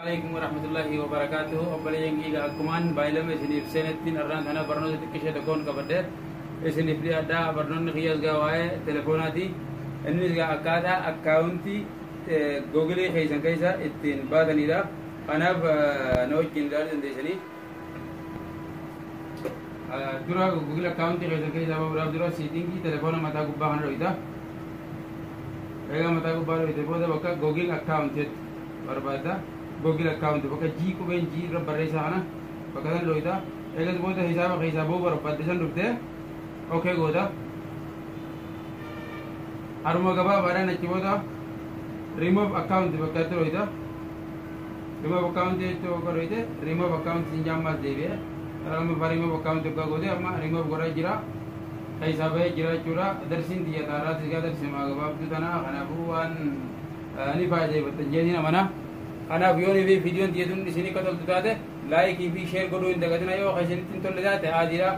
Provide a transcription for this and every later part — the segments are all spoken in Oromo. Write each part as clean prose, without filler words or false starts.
Alaikum warahmatullahi wabarakatuh. Obboleeyyan kiyya, akkumaan baay'ilama isiniif seenettiin irraan kana barnoota xiqqishee tokkoon qabadhe isiniif dhiyaadha. Barnoonni kiyyaas gaa waa'ee telefoonaati. Innis gaa akkaataa akkaawuntii Googilii keessan keessa ittiin baatanidha. Kanaaf na wajjin ilaaluu dandeessanii. Dura Google akkaawuntii keessan keessaa bahuudhaaf dura setting telefoona mataa gubbaa kana dhoyita. Egaa mataa gubbaa dhoyite booda bakka Google account jettu barbaadda. Google account bakka G, qubeen G irra barreessaa kana bakka san dhoyita. Eegas booda hisaaba keessaa bahuu barbaadde san dhuftee okay goota. Haruma gabaabaadhaan achi booda remove account bakka itti dhoyita. Remove account jechuu akka dhoyite remove account sin jaammaas deebi'ee lammaffaa remove account akka goote amma remove godhaa jira. Keessaa bahee jira jechuudha. Darsiin xiyya taaraatis gaa darsimaa gabaabduu tana, kanaafuu waan ni faayideeffattan jeetiin amana. Kanaaf yoo fi viidiyoon xiyya tun isinii akka toltu taate like fi share godhuu hin dagatina. Yoo isinitti hin tolle taate aadiidha.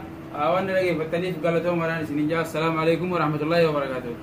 Waan na dhageeffattaniif galatoomadhaan isinin jaa. Assalaamu alaikum warahmatullaahi wabarakaatuh.